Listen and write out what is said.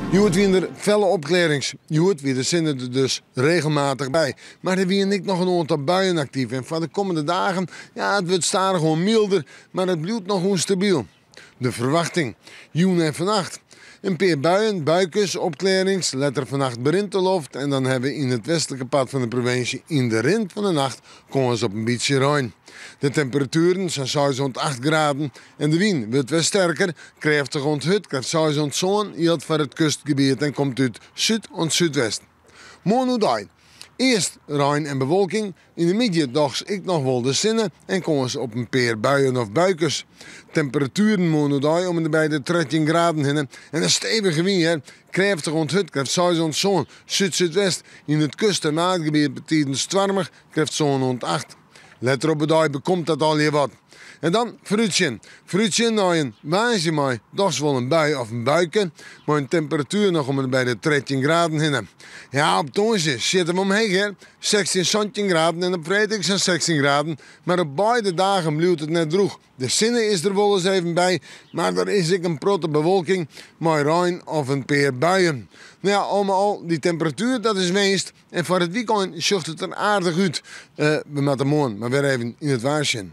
Hjoed wiene der felle opklearrings. Hjoed wie de sinne der dus regelmatich by. Mar der wiene ek noch in oantal buien aktyf en foar de kommende dagen, ja, it wurdt stadichoan mylder, mar it bliuwt noch ûnstabyl. De ferwachting, jûn en fannacht. In pear buien, buikes, opklearrings, letter fannacht berint de loft en dan hawwe we yn it westlike part fan de provinsje yn de rin fan de nacht kâns op in bytsje rein. De temperatueren sa'n seis oant acht graden en de wyn wurdt wer sterker, krêftich oant hurd, krêft seis oant sân jildt foar it kustgebiet en komt út súd oant súdwest. Moarn oerdei earst rein en bewolking, yn de middei dochs ek noch wol de sinne en kâns op in pear buien of buikes. Temperatueren moarn oerdei om en by de 13 graden hinne en in stevige wyn hear, krêftich oant hurd, krêft seis oant sân, súd-súdwest, yn it kust en waadgebiet betiden stoarmich, krêft sân oant acht. Letter op 'e dei bekomt dat allegear wat. En dan foarútsjen. Foarútsjen nei in woansdei mei dochs wol in bui of in buike, mei in temperatuer noch om en by de 13 graden hinne. Ja, op tongersdei sjitte we omheech hear, 16, 17 graden en op freed ek sa'n 16 graden. Mar op beide dagen bliuwt it net drûch. De sinne is der wolris even by, mar der is ek in protte bewolking mei rein of in pear buien. No ja, al mei al, dy temperatuer dat is winst en foar it wykein sjocht it der aardich út. We moatte moarn mar wer even yn it waar sjen.